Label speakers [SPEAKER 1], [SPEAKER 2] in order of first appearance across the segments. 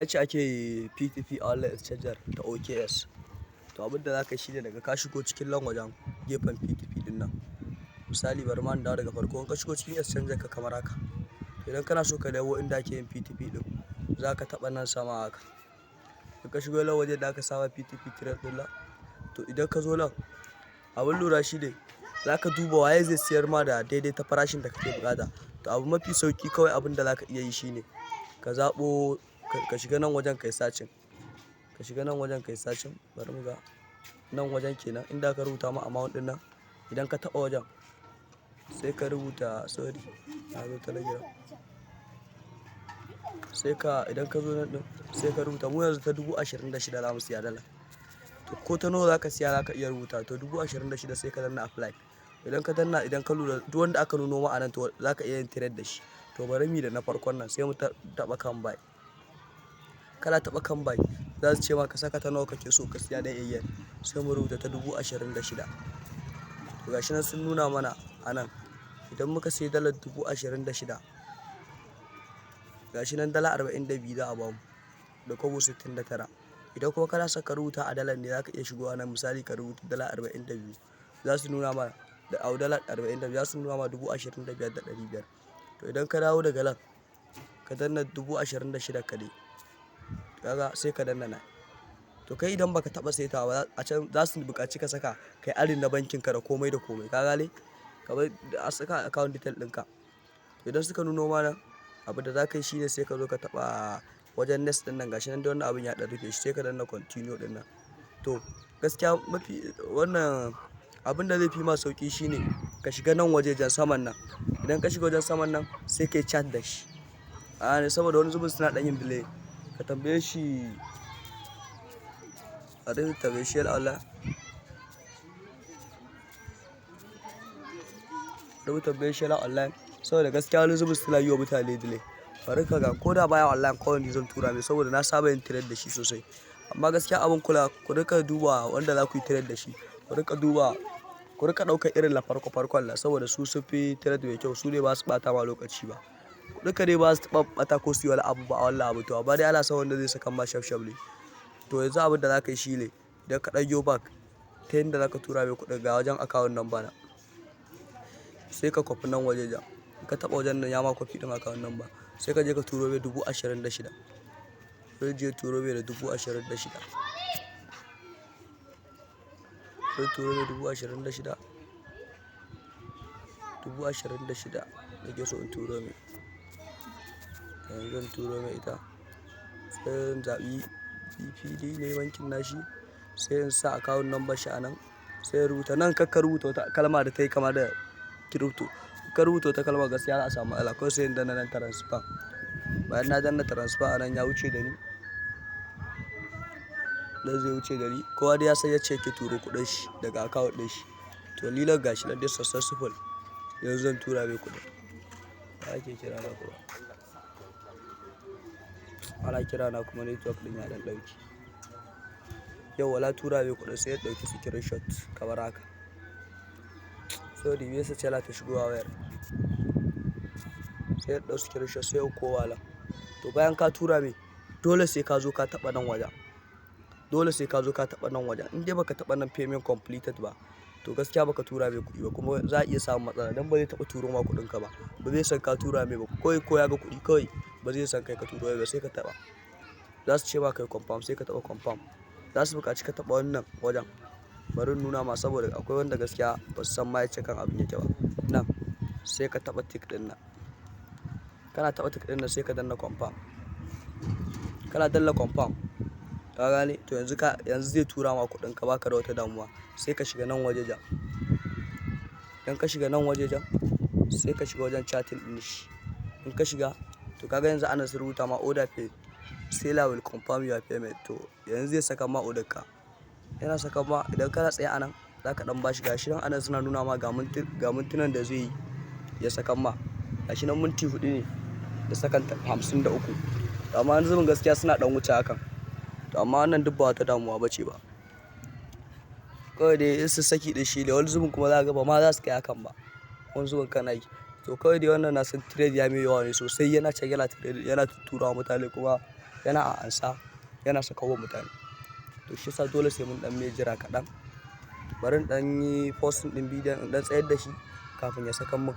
[SPEAKER 1] Yace ake P2P a wannan exchanger ta OKX. To, abin da za ka yi shine daga ka shigo cikin lan wajen gefen P2P ɗin nan. Misali, bari ma in dawo daga farko. In ka shigo cikin exchanger ka kamar haka. Idan kana so ka dawo inda ake yin P2P ɗin, za ka taɓa nan sama haka. In ka shigo nan wajen da aka saba P2P trade ɗin nan, to idan ka zo nan, abin lura shi ne za ka duba waye zai siyar ma da daidai ta farashin da kake buƙata. To, abu mafi sauƙi kawai abin da za ka iya yi shine ka zaɓo ka shiga nan wajen kai searching. Ka shiga nan wajen kai searching, bari mu ga nan wajen kenan inda aka rubuta ma amount ɗin nan. Idan ka taɓa wajen sai ka rubuta, sorry, na zo Telegram. Sai ka idan ka zo nan ɗin sai ka rubuta, mu yanzu ta 26,000 za mu siya dala. To, ko ta nawa za ka siya za ka iya rubuta. To, 26,000, sai ka danna apply. Idan ka danna, idan ka lura, duk wanda aka nuno ma a nan, to za ka iya yin trade da shi. To, bari mu yi da na farkon nan, sai mu taɓa kan buy. Kana taɓa kan buy, za su ce ma ka saka ta nawa kake so ka siya da AEN. Sai mu rubuta ta 26,000. To, gashi nan sun nuna mana a nan. Idan muka sayi dalar 26,000, gashi nan dala 42 za a bamu da kobo 69. Idan kuma kana son ka rubuta a dalar ne, za ka iya shigowa nan, misali ka rubuta dala 42. Za su nuna ma da au dala 42 za su nuna ma 25,500. To, idan ka dawo daga nan ka danna 26,000 ka dai. Kaga sai ka danna nan. To, kai idan baka taɓa saitawa ba a can, za su buƙaci ka saka kai adding na bankin ka da komai da komai. Ka gane? Kamar a saka account detail ɗinka. Idan suka nuno ma nan, abin da za ka yi shine sai ka zo ka taɓa wajen next ɗin nan, gashi nan dai wannan abin ya ɗan rufe shi, sai ka danna continue ɗin nan. To, gaskiya mafi wannan abin da zai fi ma sauƙi shine ka shiga nan wajejen saman nan. Idan ka shiga wajen saman nan, sai ka yi chat da shi. A ne saboda wani zubin suna ɗan yin delay. Ka tambaye shi a rubuta shi Allah. Rubuta tambaye online saboda gaskiya wani zubin suna yi wa mutane delay. Bari ka ga ko da baya online, kawai ni zan tura mai saboda na saba yin trade da shi sosai. Amma gaskiya abin kula, ku riƙa duba wanda za ku yi trade da shi. Ku riƙa duba, ku riƙa ɗauka irin na farko farkon nan saboda su sun fi trade mai kyau. Su ne ba su ɓata ma lokaci ba. Duka dai ba su taɓa ɓata ko su yi wani abu ba a wannan abu. To, amma dai ana son wanda zai saka ma shaf shaf ne. To, yanzu abin da za ka yi shine idan ka ɗan yo back ta yanda za ka tura mai kuɗin, ga wajen account number na. Sai ka kwafi nan wajejen. In ka taɓa wajen nan, ya ma kwafi ɗin account number. Sai ka je ka turo mai 26,000. Sai je turo mai da 26,000. Sai turo mai 26,000. 26,000 nake so in turo mai. Yanzu zan turo mai ita. Sai in zaɓi BPD ne bankin nashi. Sai in sa account number shi a nan. Sai in rubuta nan, kar ka rubuta wata kalma da tayi kama da crypto. In ka rubuta wata kalma, gaskiya za a samu matsala. Kawai sai in danna nan transfer. Bayan na danna transfer a nan, ya wuce da ni. Nan zai wuce da ni. Kowa dai ya san yacce yake turo kuɗin shi daga account ɗin shi. To, ni nan gashi nan dai successful. Yanzu zan tura mai kuɗin. Wa ake kira na kuma? Ana kira na kuma network ɗin ya ɗan ɗauke. Yauwa, na tura mai kuɗin, sai ya ɗauki screenshot kamar haka. Sorry, message yana ta shigowa wayar. Sai ya ɗau screenshot, sai ya koma nan. To, bayan ka tura mai, dole sai ka zo ka taɓa nan wajen. Dole sai ka zo ka taɓa nan wajen. In dai baka taɓa nan payment completed ba, to gaskiya baka tura mai kuɗi ba kuma za a iya samun matsala dan ba zai taɓa turo ma kuɗinka ba. Ba zai san ka tura mai ba. Kawai ko ya ga kuɗi kawai ba zai san kai ka turo mai ba, sai ka taɓa. Za su ce ma kai confirm, sai ka taɓa confirm. Za su buƙaci ka taɓa wannan wajen. Bari in nuna ma saboda akwai wanda gaskiya ba su san ma yacce kan abin yake ba. Nan sai ka taɓa tick ɗin nan. Kana taɓa tick ɗin nan, sai ka danna confirm. Kana danna confirm. Ka gane? To, yanzu zai tura ma kuɗinka, ba ka da wata damuwa. Sai ka shiga nan wajejen. Idan ka shiga nan wajejen, sai ka shiga wajen chatting ɗin shi. In ka shiga, to ka ga yanzu ana sun rubuta ma order pay. Seller will confirm your payment. To, yanzu zai saka ma order ka. Yana saka ma, idan kana tsaye a nan, za ka ɗan bashi, gashi nan anan suna nuna ma ga mintunan da zai yi ya saka ma. Gashi nan minti 4 ne da sakan 53. Amma wani zubin gaskiya suna ɗan wuce hakan. To, amma wannan duk ba wata damuwa ba ce ba. Kawai dai in su saki ɗin shi ne wani zubin kuma za ka ga ba ma za su kai hakan ba. Wani zubin kana yi. To, kawai dai wannan na san trade ya mai yawa ne sosai, yana can yana trade, yana tutturawa mutane kuma yana. Yana a ansa, yana saka wa mutane. To shi yasa dole sai mun ɗan mai jira kaɗan. Bari in ɗan yi pausing ɗin bidiyon, in ɗan tsayar da shi kafin ya saka mun.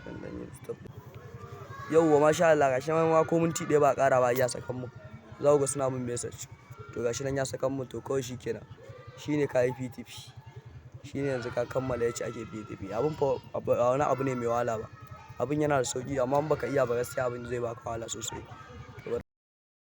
[SPEAKER 1] In ɗan yi stop. Yauwa, masha Allah, gashi nan ma ko minti 1 ba a ƙara ba ya saka mun. Za ku ga suna mun message. To gashi nan ya saka mun, to kawai shi kenan. Shi ne ka yi P2P. Shi ne yanzu ka kammala yacce ake P2P. Abun fa ba wani abu ne mai wahala ba. Abun yana da sauƙi, amma in baka iya ba, gaskiya abin zai baka wahala sosai.